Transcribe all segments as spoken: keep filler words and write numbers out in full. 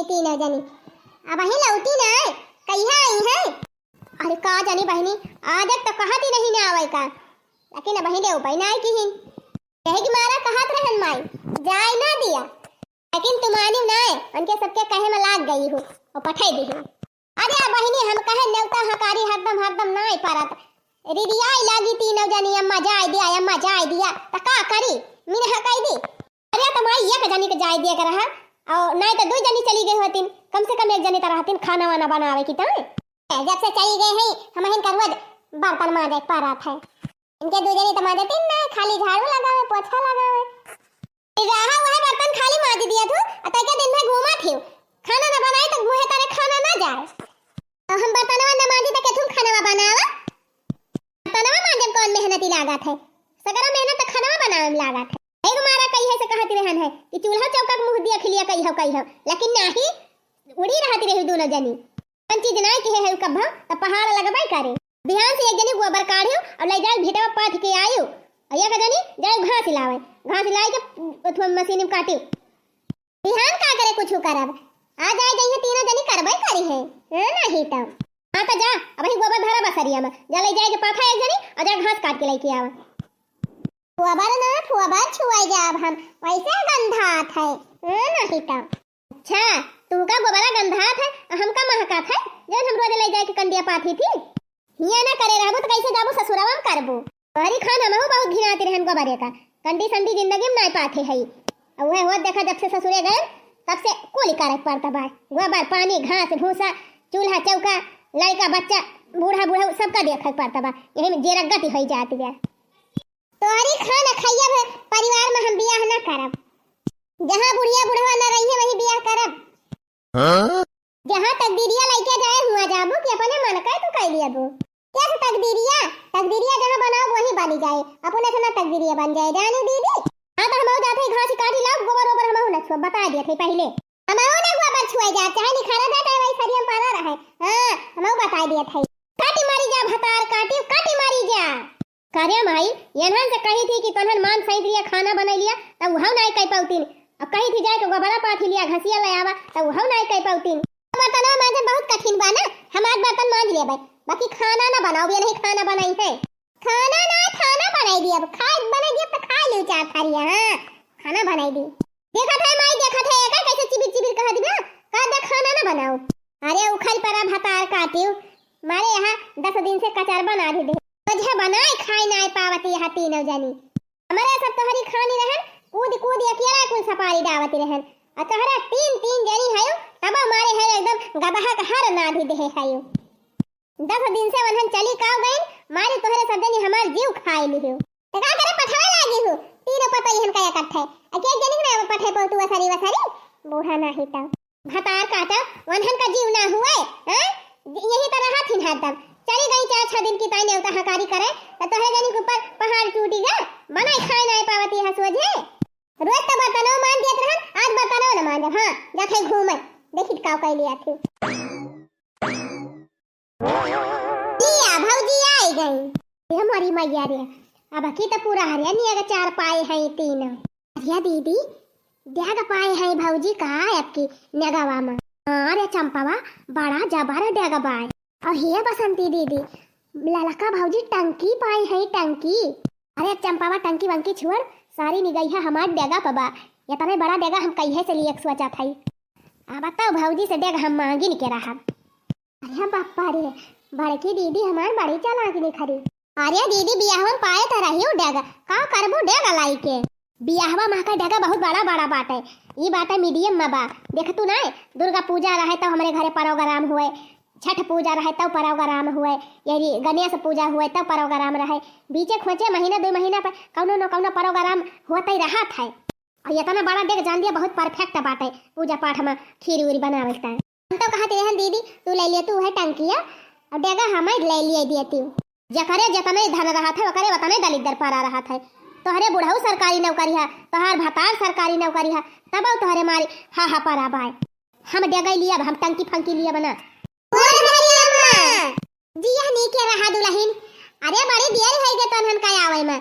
तीनों जनी। अबहीं लौटी नाय, कहिया आई हैं? अरे का जानी बहिनी, आज तक कहत ही रही ना आवै का, लेकिन अबहीं ले उपाय नाय किहिन। यही के मारा कहत रहन माई, जाए ना दिया, लेकिन तू मानिउ नाय, उनके सबके कहे में लाग गई हूँ, वो पठाई दी हूँ। अरे बहिनी, हम कहे नेवता हकारी हरदम हरदम नाय परत, रिरियाई लागी तीनों जनी, अम्मा जाए दिया, अम्मा जाए दिया, त का करी, मिनहा कई दी। अरे त माई एक जनी के जाए दिया के रहा, और नाय त दुई जनी चली गई होतीन, कम से कम एक जनी त रहतीन खाना वाना बनावे की ताई। जब से चली गई है, हमहिन का रोज बर्तन मांजे के परत है। इनके दुई जनी त मांजतीन ना, खाली झाड़ू लगावे, पोछा लगावे। रहा वह बर्तन खाली मांज दिया तू, आ तैके दिन भर घूमत हियो। खाना ना बनाई त मुँहे तारे खाना ना जाए। तो हम बर्तनवा ना मांजी त केथुन खानवा बनावा? बर्तनवा मांजे में कौन मेहनती लागत है? सगरा मेहनत त खानवा बनावे में लागत है। एगो मारा कही है से कहत रहन है कि चूल्हा चौका के मुँह देख लिया कहियो कहियो, लेकिन नाही, उड़ी रहत रही दोनों जनी। कौन चीज नाय किहे है कब्बो, त पहाड़ लगबै करे। बिहान से एक जनी गोबर काढ़ियो और ले जाए भिटवा पाथ के आयो, और एक जनी जाए घास लावे, घास लाए के उठवा मशीन में काटियो। बिहान का करे कुछ करब, आ जाए गई है तीनों जनी करबै करी है, हाँ, नाही त। हाँ त जा, अबही गोबर धरा बसरिया में, जा ले जाए के पाथा एक जनी और जा घास काट के लेके आवा। फुआबर ना, फुआबर छुआई जाब हम, वैसे गंधात है, हाँ, नाही त। अच्छा, तुमका गोबरा गंधात है, आ हमका महकात है, जौन हम रोज ले जाए के कंडिया पाथी थी। हिया ना करे रहबू त कैसे जाबू ससुरवा में करबू? तोहरी खान हमहू बहुत घिनाती रहन गोबरे का, कंडी संडी जिंदगी में नाय पाथे हई। और वह होत देखा जब से ससुरे गए, तब से कुल करे के पड़ता बा। गोबर, पानी, घास, भूसा, चूल्हा, चौका, लड़का, बच्चा, बूढ़ा, बूढ़ा, सबका देखे के पड़ता बा। यही में जेरा गति होई जाती है। तोहरी खान खइया भ-, परिवार में हम बियाह ना करब। जहाँ बुढ़िया बुढ़वा ना रही है, वही बियाह करब। हाँ? जहाँ तकदीरिया लइके जाए, हुआ जाबू कि अपने मन का तू कह लियाबू? क्या से तकदीरिया? तकदीरिया जहाँ बनाओ, वही बनी जाए। अपने से ना तकदीरिया बन जाए, जानू दीदी। हाँ, तो हमहू जात है घास काटी लाओ, गोबर ओबर हमहू ना छुआ, बता दिया थे पहले। हमहू ना गोबर छुए जात, चाहे निखारा जाए, चाहे वही सरिया में पड़ा रहे। हाँ, हमहू बता दिया थे। काटी मारी जा भतार काटी, काटी मारी जा। करे माई, यनहन से कही थी कि तनहन मान सही दिया खाना बनाई लिया, तब वहू नाय कह पाउतीन। अब कही थी जाए के गोबरा पाथी लिया, घसिया ले आवा, तब वहू नाय कह पाउतीन। बर्तनवा मांजन बहुत कठिन बा ना, हम आज बर्तन मांज लेबै, बाकी खाना ना बनाओ, ये नहीं खाना बनाई है। खाना ना, खाना बनाई दिया, अब खाए बनाई दिया तो खा लियो चार थारिया, हाँ, खाना बनाई दी। देखत है माई, देखत है, एकर कैसे चिबिर चिबिर कह दिबा, कह दे खाना ना बनाओ। अरे उखल परा भतार काटियो, मारे यहाँ दस दिन से कचर बना दे दे। रोज बनाए खाए ना पावत यहाँ तीनों जनी। हमारे सब तोहरी खानी रहन, कूद कूद अकेला कुल सपारी डावत रहन। और तोहरा तीन तीन जनी हयो, तब मारे है एकदम गदहा के हर नाधि देहे हयो। दस दिन से वन्हन चली काव गइन, मारे तोहरे सब जनी हमार जीव खाए लिहो। तो का करे पठावे लागी हो, तीनों पतोहियन का इकट्ठे। अके एक जनी ना पठे पो तू वसरी वसरी, बूढ़ा नाही तो। भतार काटा, वन्हन का जीव ना हुए, हैं? यही तरह हाथिन हरदम। चली गई चार छह दिन की ताई नेवता हकारी करे, तो तोहरे जनी के ऊपर पहाड़ टूटी गा, बनाई खाए ना पावती है सोझे। रोज तो बर्तनों मान दियत रहन, आज बर्तनों ना मान जब, हाँ, जाते घूमे, देखी का कह लिया थी। लिया, भौजी आई गई। ये हमारी मैया रे, अब की तो पूरा हरिया निया के चार पाए हैं तीन। अरे दीदी, डेग पाए हैं भौजी का आपकी नेगवा में। हाँ रे चंपावा, बड़ा जबर डेग बाय। और हे बसंती दीदी, ललका भौजी टंकी पाए हैं टंकी। अरे चंपावा टंकी वंकी छोड़, सारी निगैया हमार डेगा पबा। इतने बड़ा डेगा हम कहिए से लिए सोचा था। अब बताओ भौजी से डेग हम मांगिन के रहब। अरे बापा रे, बड़की दीदी हमार बड़ी चालाक निखरी। अरे दीदी, बियाह में पाए त रहियो डेग, का करबू डेग लाई के? बियाहवा में का डेग बहुत बड़ा बड़ा बाटे, ई बाटे मीडियम में बा। देख तू ना, दुर्गा पूजा रहे तो हमरे घरे प्रोग्राम हुए, छठ पूजा रहे तो प्रोग्राम हुए, यही गणेश पूजा हुए तो प्रोग्राम रहे, बीचे खोचे महीना दो महीना पे कौनो न कौनो प्रोग्राम होते रहत है। और इतना बड़ा डेग जान दिया, बहुत परफेक्ट बाटे पूजा पाठ में खीर उरी बनावे के। हम तो कहत रहन दीदी, तू ले लिया तू है टंकिया, और डेगा हमें ले लिए दिया तू। जकरे जतने धन रहत है, ओकरे ओतने दलिद्दर परा रहत है। तोहरे बुढ़ऊ सरकारी नौकरी है, तोहार भतार सरकारी नौकरी है, तब तोहरे मारी हा हा परा बाय। हम डेगा लिया, हम टंकी फंकी लिया बना। बोल धरी अम्मा, जिया नीके रहा दुलहिन। अरे बड़ी देर होइ गे तनहन का आवे में।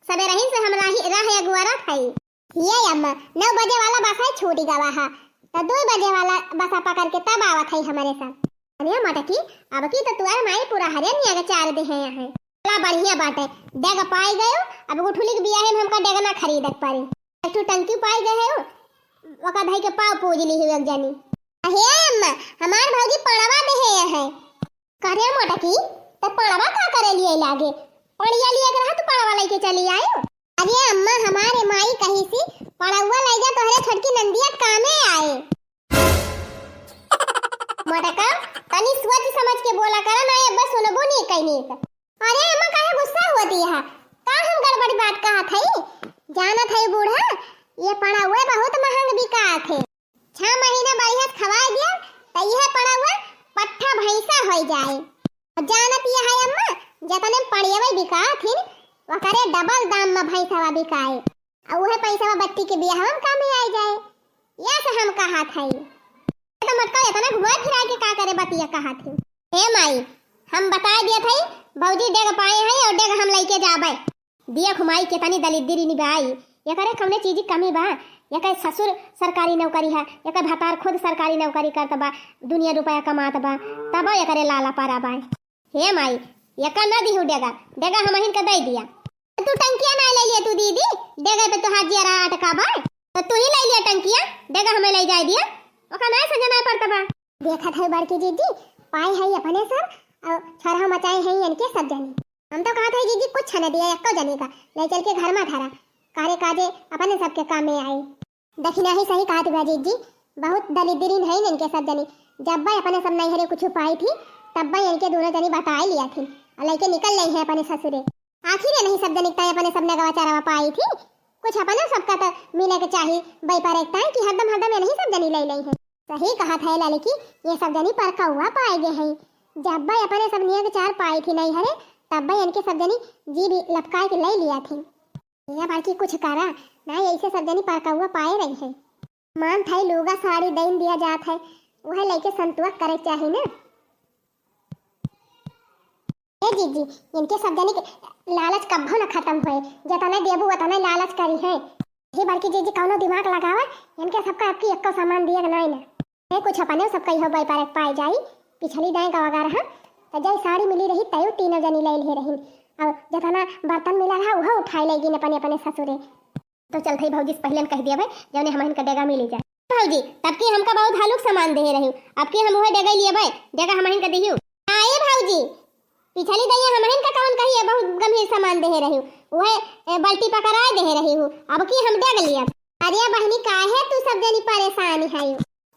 सबेरहिन से हम राही, राह अगुआरत हई। ये अम्मा, नौ बजे वाला बस है, छूटी गवा है। तो दो बजे वाला बसा पकड़ के तब आवत है हमरे सब। अरे मटकी, अब की तो तुअर माई पूरा हरे नियग चार देहे हैं। चला बढ़िया बाटे, डेग पाई गयो। अब गुठुली के बियाहे में हमका डेग ना खरीदक पड़े। एक ठो टंकी पाई गए हो, ओका धई के पाँव पूज ली हो एक जनी। अहे अम्मा, हमार भौजी पड़वा देहे है। करे मोटकी, त पड़वा का करे लिए लागे? पड़िया लिए के रहा, तू पड़वा लेके चली आयो। अरे अम्मा, हमारे माई कही सी, पड़वा ले जा, तोहरे छोटकी नंदिया कामे आए। मोटका, तनी सोच समझ के बोला करा ना, ये बस सुनबो नहीं कहनी का। अरे अम्मा, काहे गुस्सा होती है? का हम गड़बड़ बात कहत हई? जानत हई बूढ़ा, ये पड़वा बहुत महंग बिकात है। छह महीना बढ़िया से खवाए दिया, त यह पड़वा पट्ठा भैंसा होई जाए। और जानत यह है अम्मा, जतने पड़ियवे बिकात हिन, ओकरे डबल दाम में भैंसवा बिकाए। और वह पैसवा बच्ची के बियाहवा में कामे आई जाए। यह से हम कहत हई। तो मटका इतना घुमा फिरा के का करे बतिया कहत ही। हे माई, हम बताए दिया थई, भौजी डेग पाए हैं और डेग हम लेके जाबे। दिया खुमाई कितनी दलिद्री निभाई, एकरे कौने चीज की कमी बा? एकर ससुर सरकारी नौकरी है, एकर भतार खुद सरकारी नौकरी करत बा, दुनिया रुपया कमात बा, तब एकरे लाला पारा बा। हे माई, एका ना दिहू डेगा, डेगा हमहिन के दे दिया। तू टंकिया ना ले लिया तू दीदी, डेगा पे तोहार जियरा अटका बा, तो तू ही ले लिया टंकिया, डेगा हमें ले जाए दिया, ओका ना समझना पड़ता बा। देखत है बड़की जीजी, पाए है अपने सब, और छोरहा मचाए हैं इनके सब जनी। हम तो कहत है जीजी कुछ न दिया, एको जनी का ले चल के घर में धरा, कारे काजे अपने सबके काम में आई। दखिना ही सही कहत बा जीजी, बहुत दलिद्रीन है इनके सब जनी। जब भाई अपने सब नैहरे कुछ पाई थी, तब भाई इनके दोनों जनी बताए लिया थी और लेके निकल गई है अपने ससुरे। आखिर ये नहीं सब जनी ताई अपने सब नगवा चारवा पाई थी, कुछ अपने सबका तो मिले के चाही, व्यापार एक ताई कि हरदम हरदम ये नहीं सब जनी ले ले हैं। सही कहत है ललकी, ये सब जनी परकौआ पाए गए हैं। जब भाई अपने सब नियग चार पाई थी नैहरे, तब भाई इनके सब जनी जी भी लपकाए के ले लिया थी। ये बार की कुछ करा ना, ऐसे सब जनी परकौआ पाए रही है। मान थाई लूगा साड़ी दैन दिया जात है, वह लेके संतुआ करे के चाही ना। ए जीजी, इनके सब जनी के लालच कब्बो न खत्म होए, जतने देबू उतने लालच करी है। हे बड़की जीजी, कौनो दिमाग लगावा, इनके सबका आपकी एको सामान दिए के नाई ना। ए कुछ अपने सब कही हो व्यापार पाए जाई, पिछली दाएं का वगैरह, तो जय साड़ी मिली रही, तयू तीनों जनी ले लिए रही, और जतना बर्तन मिला रहा, वह उठाए लेगी अपने अपने ससुरे। तो चल थई भौजी से पहले न कह दिया भाई, जौने हमहिन का डेगा मिली जाए। भौजी, तब की हमका बहुत हलुक सामान देहे रही, अब की हम वह डेगा लिए भाई, डेगा हमहिन का दिहियो। आए भौजी, पिछली दैया हमहिन का कौन कही है, बहुत गंभीर सामान देहे रही, वह, ए, बाल्टी पकड़ाए देहे रही हूँ, अब की हम डेग लिया। अरे बहनी, काहे तू सब जनी परेशान है?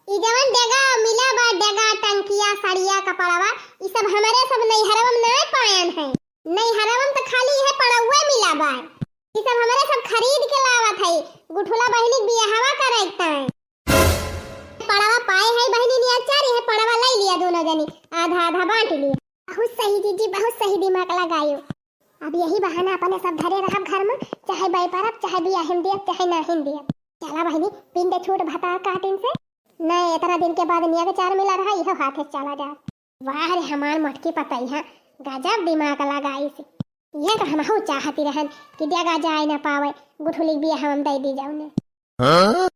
ई जवन डेगा मिला बा, डेगा, टंकिया, सड़िया, कपड़वा, ई सब हमरे सब नैहरवा में नाय पायन है। नैहरवा में तो खाली इहे पड़ौए मिला बा। ई सब हमरे सब खरीद के लावत है, गुठुला बहिनी के बियाहवा करे के ताई। पड़वा पाए है बहिनी नियच्चर, इहे पड़वा ले लिया दोनों जनी, आधा आधा बांट लिया। बहुत सही जीजी, बहुत सही दिमाग लगायो। अब यही बहाना अपने सब धरे रहब घर में, चाहे व्यापार अब, चाहे बियाहिन दियब, चाहे नाहिन दियब। चला बहिनी, पिंड छूट भतार काटिन से। नहीं, इतना दिन के बाद नियग चार मिला रहा, इहो हाथे चला जा। वाह रे हमार मोटकी पतई है, गजब दिमाग लगाई से। यह तो हमहू चाहती रहन कि डेगा जाए ना पावे, गुठुली बियाह हम दे दी जाउने। हाँ?